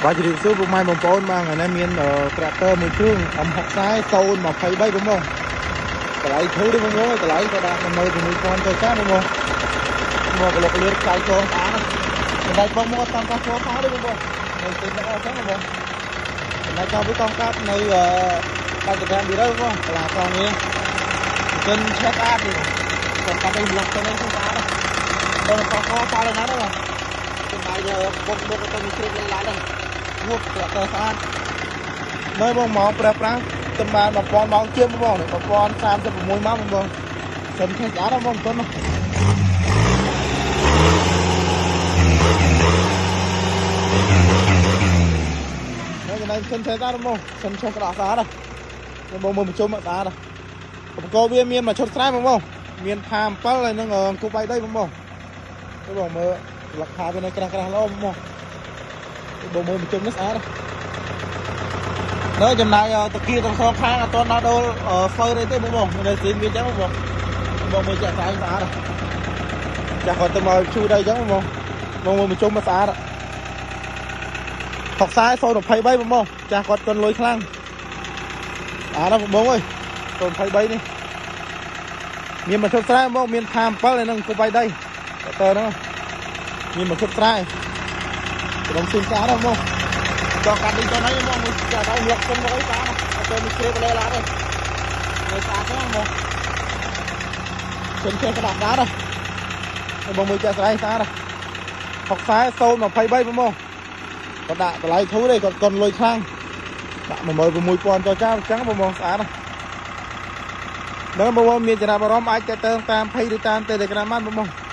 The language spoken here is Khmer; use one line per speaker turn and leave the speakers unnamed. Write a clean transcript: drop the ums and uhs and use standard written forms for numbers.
បាទ ជម្រាបសួរពុកម៉ែបងប្អូន។ បាទ ថ្ងៃនេះមានត្រាក់ទ័រមួយគ្រឿង M60 023 បងប្អូន តម្លៃធូរទេបងប្អូន តម្លៃក៏ដាក់ 16000 ទៅចាបងប្អូន មកក្លុកលឿន ខ្សែចងស្អាត តម្លៃបងមកតាមការចូលខោទេបងប្អូន នៅទិញអត់ចឹងបងប្អូន តម្លៃចោលវាកង់កាត់នៅ85 ពីរបងប្អូន កន្លះកង់នេះចិនឆេះស្អាតទេ កង់កាត់នេះប្លុកទៅនេះស្អាត បងកកកប៉ាល់ណាស់បង ចំណាយបុកបុកទៅមានជ្រាបលេងឡានហ្នឹង ងួតត្រាក់ទ័រស្អាតនៅបង មកប្រើប្រាស់ទៅបាន 1000 ម៉ោងជាងបង 1036 ម៉ោងបង សិនឆេះស្អាតបង មិនទាន់នៅកន្លែងសិនឆេះស្អាតបង សិនឆេះក្តោះស្អាតបង មើលប្រជុំស្អាត ឧបករណ៍វាមានមួយឈុតស្រែបង បងមានផា 7 ហើយនឹងអង្គប់បាយដីបង បងបងមើលលក្ខខវានៅក្រាស់ក្រាស់ល្អបង បងមើលប្រជុំនេះស្អាតនៅ ចំណាយតាគៀទាំងសងខាងអត់ទាន់ដល់ដូលហ្វឺអីទេបង បងនៅស៊ីនវាអញ្ចឹងបង បងមើលចាក់ស្អាតស្អាតចាស់ គាត់ទៅមកឈូដីអញ្ចឹងបង បងមើលប្រជុំមកស្អាត 60 023 បង បងចាស់គាត់កុនលុយខ្លាំង ស្អាតណាស់បងអើយ 023 នេះមានមួយឈុតស្រែបង មានផា 7 ហើយនឹងគប់បាយដីតើហ្នឹង មានមួយឈុតស្រែ ក្រុមស៊ីនស្អាតណាស់បង ចង់កាត់នេះទៅណីបង មួយចាស់ដល់លុកសិនមកអីស្អាត អត់ទៅមានជ្រាបលេឡាទេ នៅស្អាតហ្នឹងបង សិនចេះក្តាប់ដែរបង មួយចាស់ស្រែស្អាត 60 023 បង គាត់ដាក់តម្លៃធូរទេ គាត់កុនលុយខ្លាំង ដាក់ 16000 ចចាអញ្ចឹងបង បងស្អាតណាស់បង បងមានចំណាប់អារម្មណ៍អាចតេតើតាម page ឬតាម Telegram បានបង។